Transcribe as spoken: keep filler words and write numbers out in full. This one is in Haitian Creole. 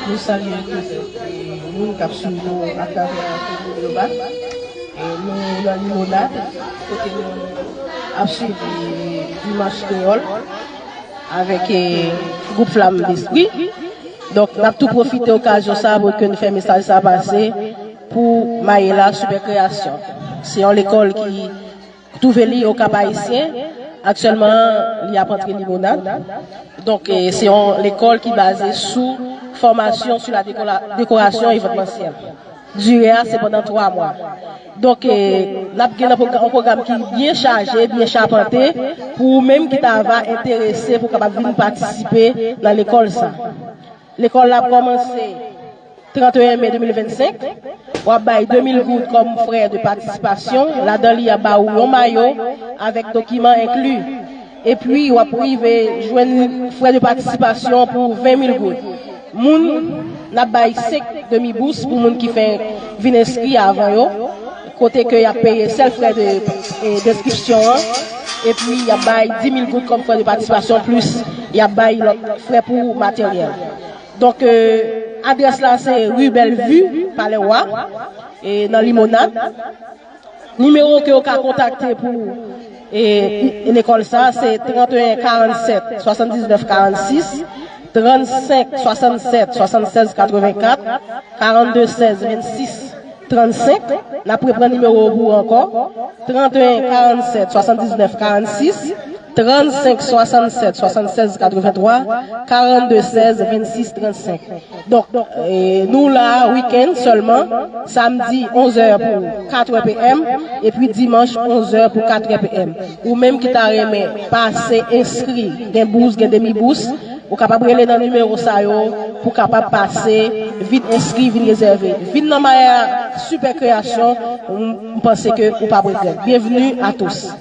Nou salye tout, e, moun k ap swiv nou atravè komin Lobat. E, nou nan Limonad, kote nou ap swiv, e, Dimanch Kreyòl avèk, e, gwoup Flam Lespri. Donk, n ap tou pwofite okazyon sa pou ke n fè mesaj sa pase pou Mayela Super Création. Se yon lekòl ki twouve li o Kap Ayisyen. Aktyèlman, li ap antre Limonad. Donk, e, se yon lekòl ki baze sou fòmasyon sou la décola-, décoration événementielle. Dire a, se pandan twa mwa. Donk, e, n ap gen yon pwogra-, yon pwogram ki byen chaje, byen chapante, pou ou menm ki ta va enterese pou kapab vin patisipe nan lekòl sa. Lekòl la ap kòmanse trannteyen me de mil vennsenk. W ap bay de mil goud kòm frè de patisipasyon. Ladan li, y ap ba ou yon mayo avèk dokiman enkli. Epi, w ap rive jwenn frè de patisipasyon pou ven mil goud. Moun, n ap bay senk demi bous pou moun ki fè vin enskri avan yo, kote ke y ap peye sèl frè de, e, enskripsyon an, epi y ap bay di mil goud kòm frè de patisipasyon, plis y ap bay lòt frè pou materyèl. Donk, e, adrès la se ri Bèlvi, Palè Wa, e, nan Limonad. Nimewo ke w ka kontakte pou, e, lekòl sa, se trannteyen karannsèt swasanndiznèf karannsis, trannsenk swasannsèt swasannsèz katrevenkat, karannde sèz vennsis trannsenk. N ap reprann nimewo pou ou ankò, trannteyen karannsèt swasanndiznèf karannsis, trannsenk swasannsèt swasannsèz katreventwa, karannde sèz vennsis trannsenk. Donk, e, nou la wikenn sèlman, samdi onzè pou katrè p m, epi dimanch onzè pou katrè p m. Ou menm ki ta renmen pase enskri, gen bous, gen demi bous, ou kapab rele nan nimewo sa yo pou kapab pase, vin enskri, vin rezève. Vin nan Mayela Super Création, m, m panse ke ou p ap regrèt. Bienvenue à tous.